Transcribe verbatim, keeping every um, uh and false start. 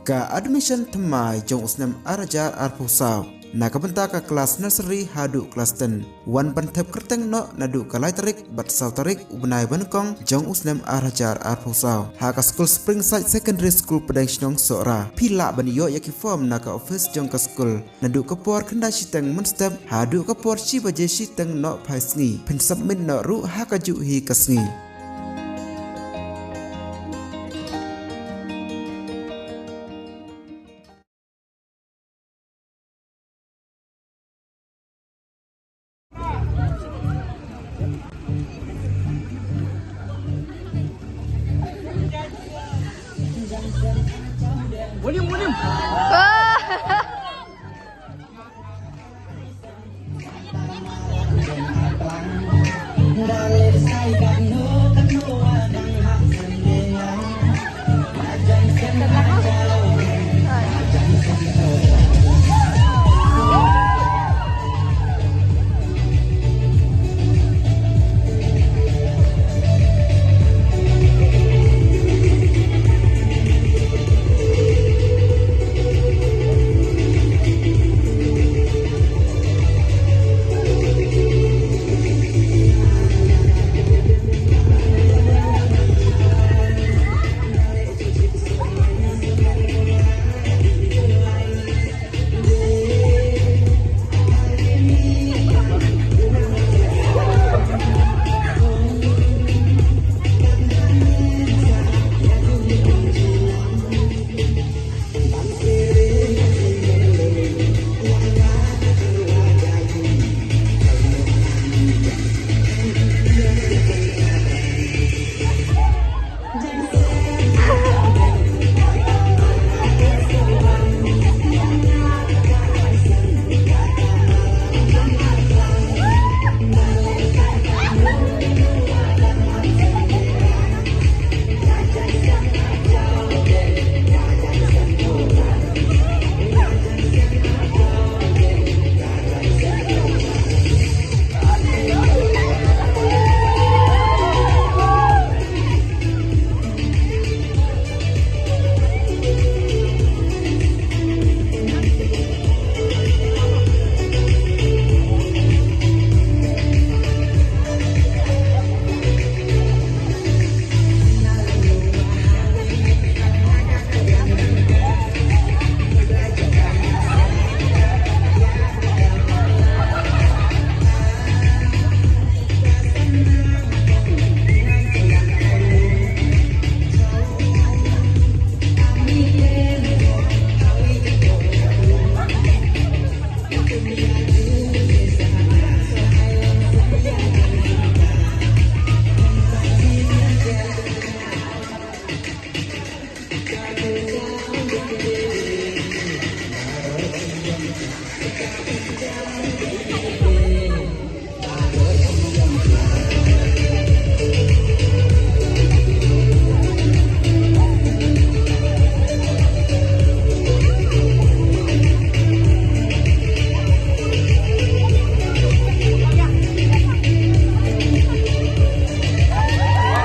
Ka admission thymmai jong u snem ar hajar arphew saw na ka bynta ka klas nursery haduh klas ten wan ban thep kyrteng noh naduh ka lai tarik bad saw tarik u bnai ba nyngkong jong u snem ar hajar arphew saw ha ka skul Springside Secondary School, Pdeng Shnong, Sohra. Phi lah ban ïoh ïa ki form na ka office jong ka skul naduh ka por khyndai shiteng mynstep haduh ka por shi baje shiteng nohphai sngi. Phin submit noh ruh ha kajuh hi ka sngi.